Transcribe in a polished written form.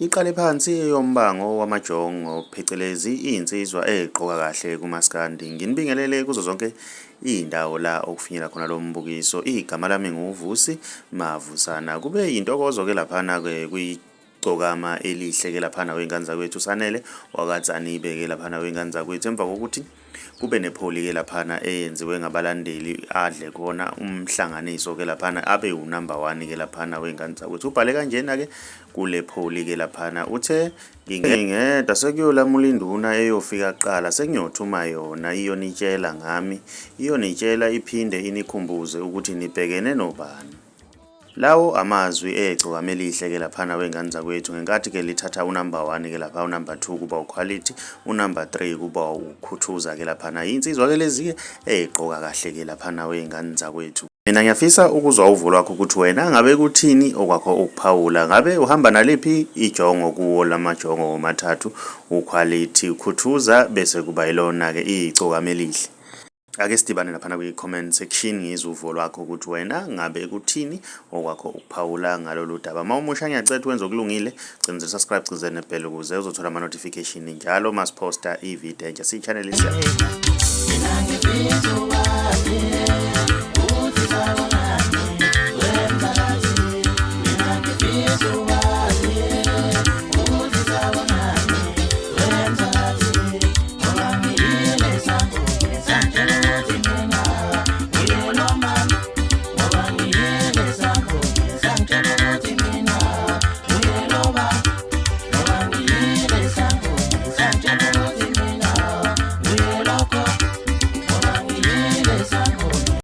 Iqale phansi eyombango wamajongo phecelezi iy'nsizwa ey'gqoka kahle kumaskandi. Nginibingelele kuzo zonke iy'ndawo la okufinyela khona lo mbukiso. Igama lami nguVusi Mavusana. Kube yintokozo-ke laphana-ke Gcokama elihle ke laphana wey'ngane zakwethu Sanele wakaTsanibe ke laphana wey'ngane zakwethu emva kokuthi kube nepholi ke laphana eyenziwe ngabalandeli adle khona umhlanganiso ke laphana abe unumber one ke laphana wey'ngane zakwethu ubhale kanjena ke kule pholi ke laphana uthe ngingedwa sekuyolamula induna eyofika kuqala sengiyothuma yona iyonitshela ngami iyonitshela iphinde inikhumbuze ukuthi nibhekene nobani Lawo amazwi egcokama elihle ke laphana wey'ngane zakwethu ngenkathi ke lithatha unumber one ke lapha unumber 2 kuba uquality unumber 3 kuba ukhuthuza ke laphana yinsizwa ke lezi ke ey'gqoka kahle ke laphana wey'ngane zakwethu. Mina ngiyafisa ukuzwa uvo lwakho ukuthi wena ngabe kuthini okwakho ukuphawula ngabe uhamba naliphi ijongo kuwo lamajongo womathathu uquality ukhuthuza bese kuba yilona ke igcokama elihle. Ake sidibane laphana kwi-comment section ngizwe uvo lwakho ukuthi wena ngabe kuthini okwakho ukuphawula ngalolu daba. Uma umusha ngiyacela ukuthi wenze okulungile, cindezela subscribe, cindezela nebell ukuze uzothola ama-notification njalo uma siphosta i-video entsha. Siyi-channel isiya. Mina ngifisa